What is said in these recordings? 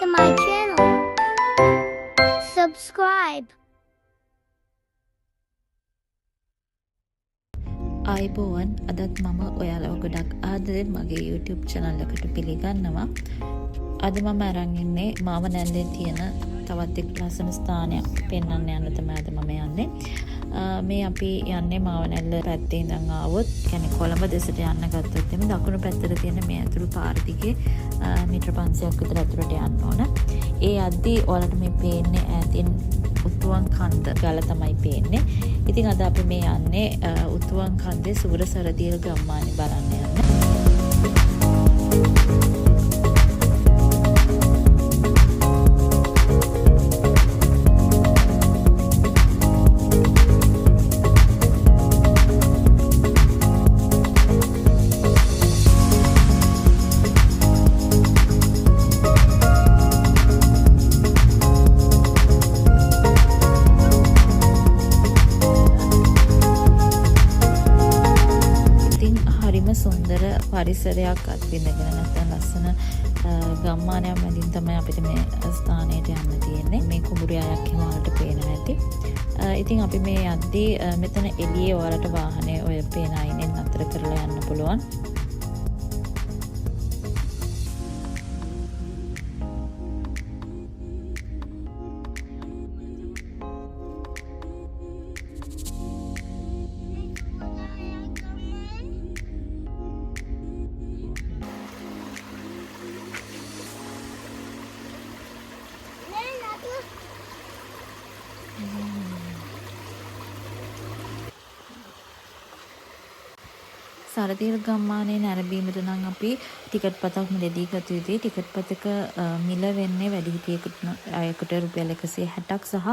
to my channel. Subscribe. ආයුබෝවන්, අදත් මම ඔයාලව ගොඩක් ආදරෙන් මගේ YouTube channel එකට පිළිගන්නවා. අද මම අරන් ඉන්නේ මාවනැල්ලේ තියෙන තවත් එක් ලස්සන ස්ථානයක් පෙන්වන්න යන්න තමයි අද මම යන්නේ. මේ අපි යන්නේ මාවනැල්ල පැත්තේ ඉඳන් ආවොත්, කියන්නේ කොළඹ දෙසට යන්න ගත්තොත් එimhe දකුණු පැත්තට තියෙන මේ ඇතුළු පාර දිගේ මීටර 500ක් විතර ඇතුළට යන්න ඕන. ඒ යද්දී ඔයාලට මේ පේන්නේ ඈතින් උතුවන් කන්ද ගල තමයි පේන්නේ. ඉතින් අද අපි මේ යන්නේ උතුවන් කන්දේ සූරසරදියල් ගම්මානේ බලන්න යන්න. ඉතින් හරිම සුන්දර පරිසරයක් අත්විඳගෙන නැත්නම් ලස්සන ගම්මානයක් මැදින් තමයි අපිට මේ ස්ථානයට යන්න තියෙන්නේ. මේ කුඹුරු යායක් එහෙම ඔයාලට පේනවා ඇති. ඉතින් අපි මේ යද්දී මෙතන එළියේ ඔයාලට වාහනේ ඔය පේන අයිනෙන් නතර කරලා යන්න පුළුවන්. සරදියල් ගම්මානයේ නැරඹීමට නම් අපි ටිකට් පතක් මිලදී ගත යුතුයි. ටිකට් පතක මිල වෙන්නේ වැඩිහිටියෙකුට අයෙකුට රුපියල් 160ක් සහ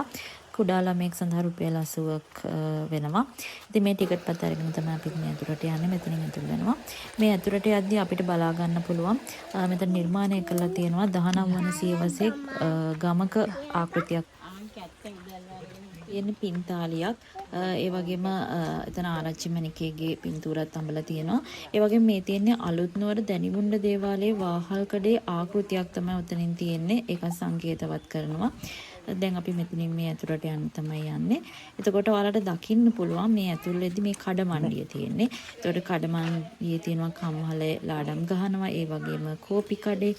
කුඩා ළමයෙක් සඳහා රුපියල් 80ක් වෙනවා. ඉතින් මේ ටිකට් පත අරගෙන තමයි අපි මේ ඇතුළට යන්නේ. මෙතනින් ඇතුල් වෙනවා. මේ ඇතුළට යද්දී අපිට බලා ගන්න පුළුවන් මෙතන නිර්මාණය කරලා තියෙනවා 19 වන සියවසේ ගමක ආකෘතියක්. තියෙන පින්තාලියක්. ඒ වගේම එතන ආරච්චි මණිකේගේ පින්තූරත් අඹලා තියෙනවා. ඒ වගේම මේ තියෙන්නේ අලුත් නුවර දැනිමුණ්ඩ දේවාලයේ වාහල් කඩේ ආකෘතියක් තමයි ඔතනින් තියෙන්නේ. ඒක සංකේතවත් කරනවා. දැන් අපි මෙතනින් මේ ඇතුළට යන්න තමයි යන්නේ. එතකොට ඔයාලට දකින්න පුළුවන් මේ ඇතුළේදී මේ කඩමණ්ඩිය තියෙන්නේ. එතකොට කඩමණ්ඩියේ තියෙනවා කම්හලේ ලාඩම් ගහනවා. ඒ වගේම කෝපි කඩේ.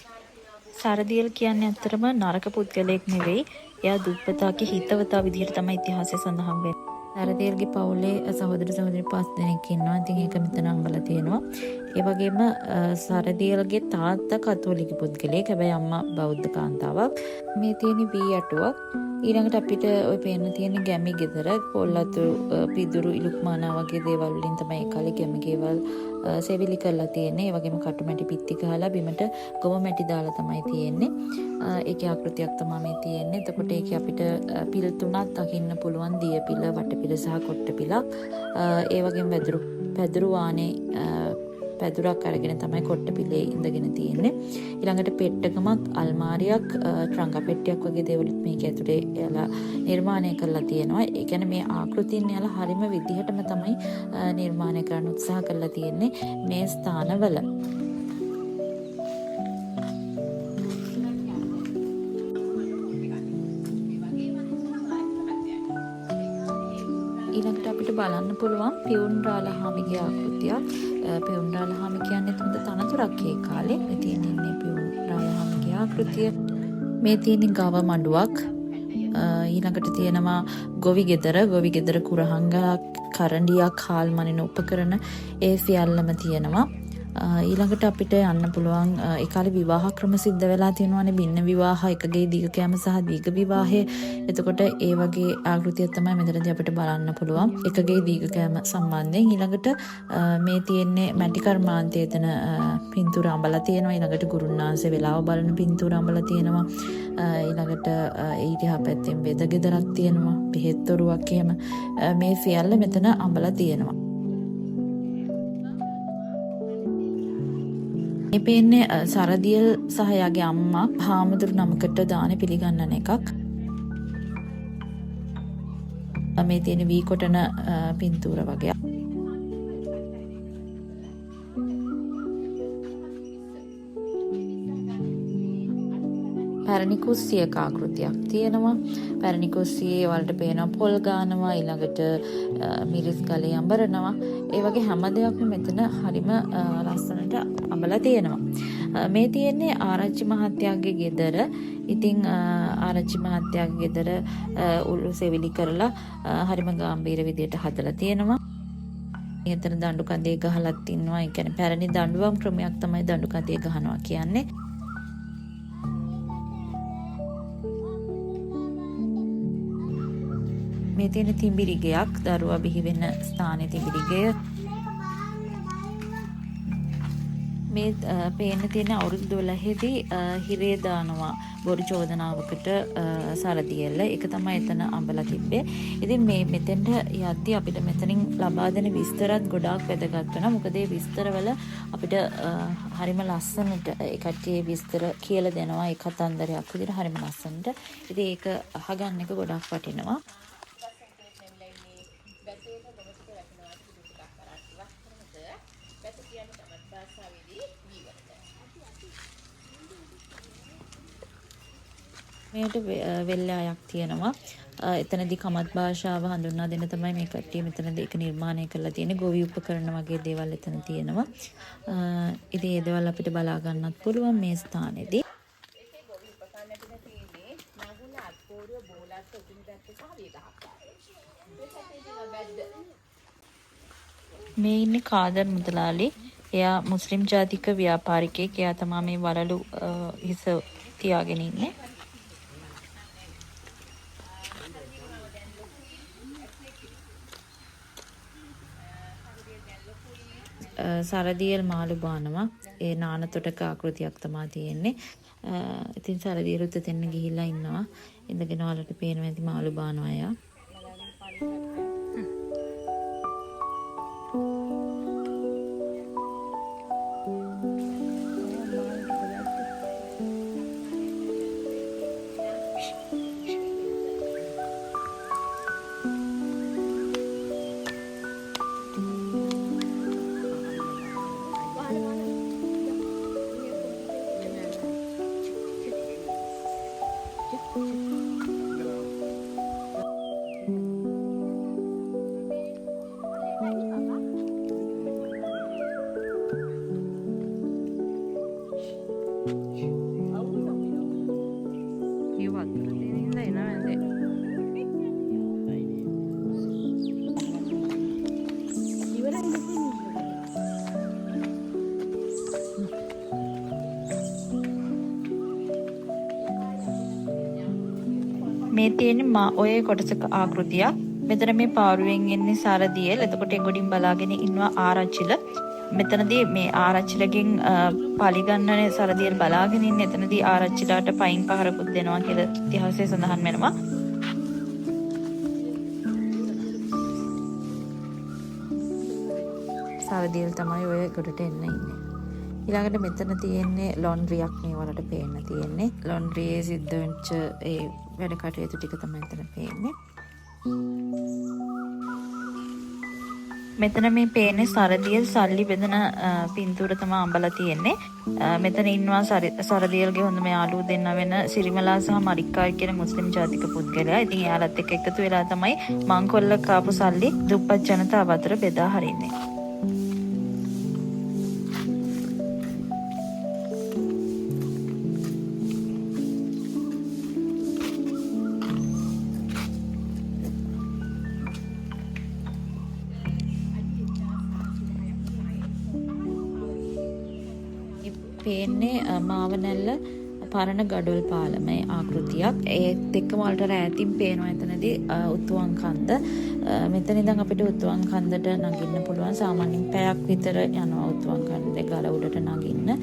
සරදියල් කියන්නේ ඇත්තටම නරක පුද්ගලයෙක් නෙවෙයි. එයා දුප්පතාගේ හිතවතා විදිහට තමයි ඉතිහාසය සඳහන් වෙන්නේ. සරදියල්ගේ පවුලේ සහෝදර සහෝදරි 5 දෙනෙක් ඉන්නවා. ඉතින් ඒක මෙතන අඹලා තියෙනවා. ඒ වගේම සරදියල්ගේ තාත්තා කතෝලික පුද්ගලයෙක්. හැබැයි අම්මා බෞද්ධ කාන්තාවක්. මේ තියෙන වී අටුවක්. ඊළඟට අපිට ඔය පේන්න තියෙන ගැමි ගෙදර, පොල් අතු, පිදුරු, ඉලුක්මානා වගේ දේවල් වලින් තමයි ඒ කාලේ ගැමි ගෙවල් සෙවිලි කරලා තියෙන්නේ. ඒ වගේම කටුමැටි පිත්ති ගහලා බිමට ගොම මැටි දාලා තමයි තියෙන්නේ. ඒකේ ආකෘතියක් තමයි මේ තියෙන්නේ. එතකොට ඒකේ අපිට පිල් තුනක් දකින්න පුළුවන්. දිය පිළ, වටපිළ සහ කොට්ට පිළක්. ඒ වගේම පැදුරු වානේ පැදුරක් අරගෙන තමයි කොට්ට පිළේ ඉඳගෙන තියෙන්නේ. ඊළඟට පෙට්ටකමක්, අල්මාරියක්, ට්‍රංගා පෙට්ටියක් වගේ දේවලුත් මේක ඇතුලේ එයාලා නිර්මාණය කරලා තියෙනවා. ඒ කියන්නේ මේ ආකෘතීන් එයාලා හරිම විදිහටම තමයි නිර්මාණය කරන්න උත්සාහ කරලා තියෙන්නේ මේ ස්ථානවල. ඊළඟට අපිට බලන්න පුළුවන් පියුන් රාළහාමිගේ ආකෘතියක්. පියුන් රාළහාමි කියන්නේ හොඳ තනතුරක් ඒ කාලේ. මේ තියෙන්නේ පියුන් රාළහාමිගේ ආකෘතිය. මේ තියෙන්නේ ගව මඩුවක්. ඊළඟට තියෙනවා ගොවි ගෙදර. ගොවි ගෙදර කුරහංගක්, කරඬියක්, හාල් මනින උපකරණ ඒ සියල්ලම තියෙනවා. ඊළඟට අපිට යන්න පුළුවන් ඒ කාලේ විවාහ ක්‍රම සිද්ධ වෙලා තියෙනවානේ. බින්න විවාහ, එකගේ දීඝ කෑම සහ දීඝ විවාහය. එතකොට ඒ වගේ ආකෘතියක් තමයි මෙතනදී අපිට බලන්න පුළුවන් එකගේ දීඝ කෑම සම්බන්ධයෙන්. ඊළඟට මේ තියෙන්නේ මැටි කර්මාන්තයේ එතන පින්තූර අඹලා තියෙනවා. ඊළඟට ගුරුන්නාන්සේ වෙලාව බලන පින්තූර අඹලා තියෙනවා. ඊළඟට ඊට එහා පැත්තෙන් වෙද ගෙදරක් තියෙනවා, බෙහෙත් තොරුවක් එහෙම. මේ සියල්ල මෙතන අඹලා තියෙනවා. මේ පේන්නේ සරදියල් සහ එයාගේ අම්මා හාමුදුරු නමකට දානේ පිළිගන්නන එකක්. මේ තියෙන වී කොටන පින්තූර වගේ. පැරණි කුස්සියක ආකෘතියක් තියෙනවා. පැරණි කුස්සියේ ඔයාලට පේනවා පොල් ගානවා, ඊළඟට මිරිස් ගලේ අඹරනවා. ඒ වගේ හැම දෙයක්ම මෙතන හරිම ලස්සනට අඹලා තියෙනවා. මේ තියෙන්නේ ආරච්චි මහත්තයාගේ ගෙදර. ඉතින් ආරච්චි මහත්තයාගේ ගෙදර උළු සෙවිලි කරලා හරිම ගැඹීර විදියට හදලා තියෙනවා. එතන දඬු කඳේ ගහලත් ඉන්නවා. ඒ කියන්නේ පැරණි දඬුවම් ක්‍රමයක් තමයි දඬු කඳේ ගහනවා කියන්නේ. මේ තියෙන තිඹිරි ගෙයක්, දරුවා බිහි වෙන ස්ථානයේ තිඹිරි ගෙය. මේ පේන්න තියෙන අවුරුදු 12 දී හිරේ දානවා බොරු චෝදනාවකට සරදියෙල්ල. ඒක තමයි එතන අඹලා තිබ්බේ. ඉතින් මේ මෙතෙන්ට යද්දි අපිට මෙතනින් ලබා දෙන විස්තරත් ගොඩාක් වැදගත් වෙනවා. මොකද ඒ විස්තරවල අපිට හරිම ලස්සනට ඒ කට්ටිය විස්තර කියලා දෙනවා. ඒ කතන්දරයක් විදිහට හරිම ලස්සනට. ඉතින් ඒක අහගන්න එක ගොඩාක් වටිනවා. මේකට වෙල්යායක් තියෙනවා. එතනදී කමත් භාෂාව හඳුන්වා දෙන්න තමයි මේ කට්ටිය මෙතනදී ඒක නිර්මාණය කරලා තියෙන්නේ. ගොවි උපකරණ වගේ දේවල් එතන තියෙනවා. ඉතින් ඒ දේවල් අපිට බලා ගන්නත් පුළුවන් මේ ස්ථානේදී. ඒකේ ගොවි උපකරණ ටික තියෙන්නේ නගුල, අත්පෝරුව, බෝලත්ත, උතුණු බැත්ත සහ වියගහක්. මේ පැත්තේ තියෙන බැද්ද. මේ ඉන්නේ කාදර් මුදලාලි. එයා මුස්ලිම් ජාතික ව්‍යාපාරිකයෙක්. එයා තමා මේ වලලු හිස තියාගෙන ඉන්නේ. සරදියල් මාළු බානවා. ඒ නාන තොටක ආකෘතියක් තමා තියෙන්නේ. ඉතින් සරදියලුත් එතෙන් ගිහිල්ලා ඉන්නවා. ඉඳගෙන ඔයාලට පේනවා ඇති මාළු බානවා එයා. මේ තියෙන්නේ මා ඔය කොටසක ආකෘතියක්. මෙතන මේ පාරුවෙන් එන්නේ සරදියෙල්. එතකොට ඒ ගොඩින් බලාගෙන ඉන්නවා ආරච්චිල. මෙතනදී මේ ආරච්චිලගෙන් පලිගන්නනේ සරදියෙල් බලාගෙන ඉන්නේ. එතනදී ආරච්චිලාට පයින් පහරකුත් දෙනවා කියලා ඉතිහාසයේ සඳහන් වෙනවා. සරදියෙල් තමයි ඔය ගොඩට එන්න ඉන්නේ. ඊළඟට මෙතන තියෙන්නේ ලොන්ඩ්‍රියක් මේ වලට පේන්න තියෙන්නේ. ලොන්ඩ්‍රියේ සිද්ධ වෙච්ච ඒ වැඩ කටයුතු ටික තමයි එතන පේන්නේ. මෙතන මේ පේන්නේ සරදියෙල් සල්ලි බෙදන පින්තූර තමයි අඹලා තියෙන්නේ. මෙතන ඉන්නවා සරදියෙල්ගේ හොඳම යාළුවෝ දෙන්න වෙන සිරිමලා සහ මරික්කාර් කියන මුස්ලිම් ජාතික පුද්ගලයා. ඉතින් එයාලත් එක්ක එකතු වෙලා තමයි මංකොල්ල කාපු සල්ලි දුප්පත් ජනතාව අතර බෙදා හරින්නේ. පේන්නේ මාවනැල්ල පරණ ගඩොල් පාලමේ ආකෘතියක්. ඒත් එක්කම ඔයාලට ඈතින් පේනවා එතනදී උතුවන් කන්ද. මෙතන ඉඳන් අපිට උතුවන් කන්දට නගින්න පුළුවන්. සාමාන්‍යයෙන් පැයක් විතර යනවා උතුවන් කන්දේ ගල උඩට නගින්න.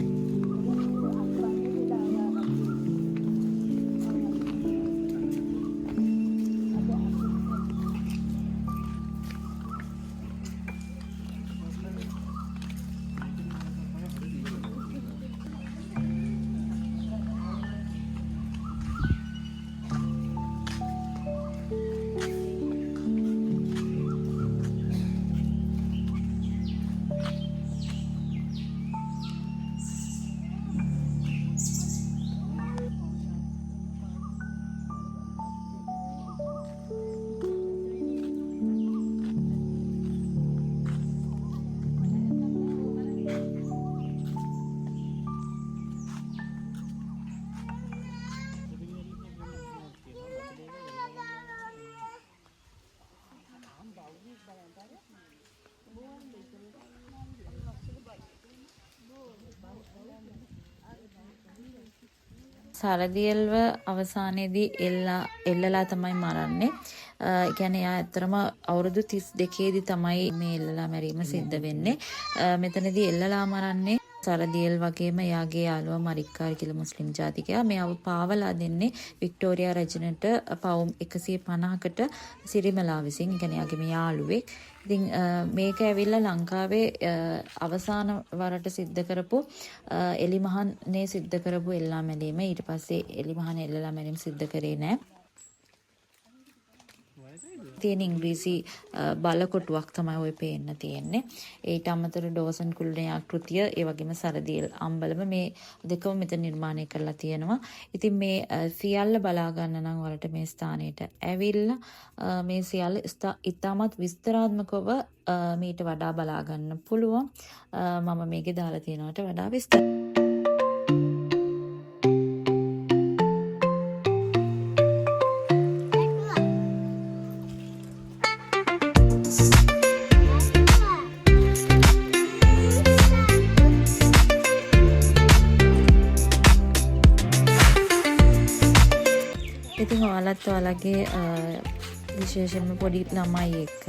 සරදියල්ව අවසානයේදී එල්ලලා තමයි මරන්නේ. ඒ කියන්නේ එයා ඇත්තටම අවුරුදු 32 දී තමයි මේ එල්ලලා මැරීම සිද්ධ වෙන්නේ. මෙතනදී එල්ලලා මරන්නේ සරදියල් වගේම එයාගේ යාළුවා මරික්කාර් කියලා මුස්ලිම් ජාතිකයා. මෙයාව පාවලා දෙන්නේ වික්ටෝරියා රැජිනට පවුම් 150කට සිරිමලා විසින්. ඒ කියන්නේ එයාගේ මේ යාළුවෙක්. ඉතින් මේක ඇවිල්ලා ලංකාවේ අවසාන වරට සිද්ධ කරපු එලිමහනේ සිද්ධ කරපු එල්ලා මැරීම. ඊට පස්සේ එලිමහනේ එල්ලලා මැරීම සිද්ධ කරේ නෑ. තියෙන ඉංග්‍රීසි බලකොටුවක් තමයි ඔය පේන්න තියෙන්නේ. ඊට අමතරව ඩෝසන් කුළුණේ ආකෘතිය, ඒ වගේම සරදියල් අම්බලම මේ දෙකම මෙතන නිර්මාණය කරලා තියෙනවා. ඉතින් මේ සියල්ල බලා ගන්න නම් ඔයාලට මේ ස්ථානයට ඇවිල්ලා මේ සියල්ල ඉතාමත් විස්තරාත්මකව මීට වඩා බලා ගන්න පුළුවන්. මම මේකේ දාලා තියෙනවට වඩා විස්තර. ඉතින් ඔයාලත් ඔයාලගේ විශේෂයෙන්ම පොඩි ළමයි එක්ක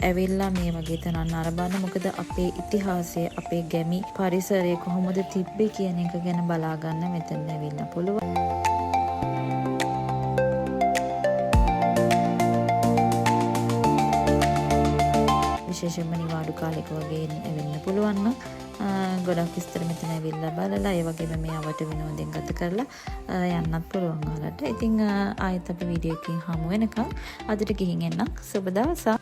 ඇවිල්ලා මේ වගේ තැනක් නරඹන්න. මොකද අපේ ඉතිහාසය, අපේ ගැමි පරිසරය කොහොමද තිබ්බේ කියන එක ගැන බලා ගන්න මෙතන ඇවිල්ලා පුළුවන්. විශේෂයෙන්ම නිවාඩු කාලෙක වගේ ඇවිල්ලා පුළුවන් නම් ගොඩක් විස්තර මෙතන ඇවිල්ලා බලලා ඒ වගේම මේ අවට විනෝදයෙන් ගත කරලා යන්නත් පුළුවන් ඔයාලට. ඉතින් ආයෙත් අපි වීඩියෝ එකකින් හමු වෙනකම් අදට ගිහින් එන්නම්. සුබ දවසක්.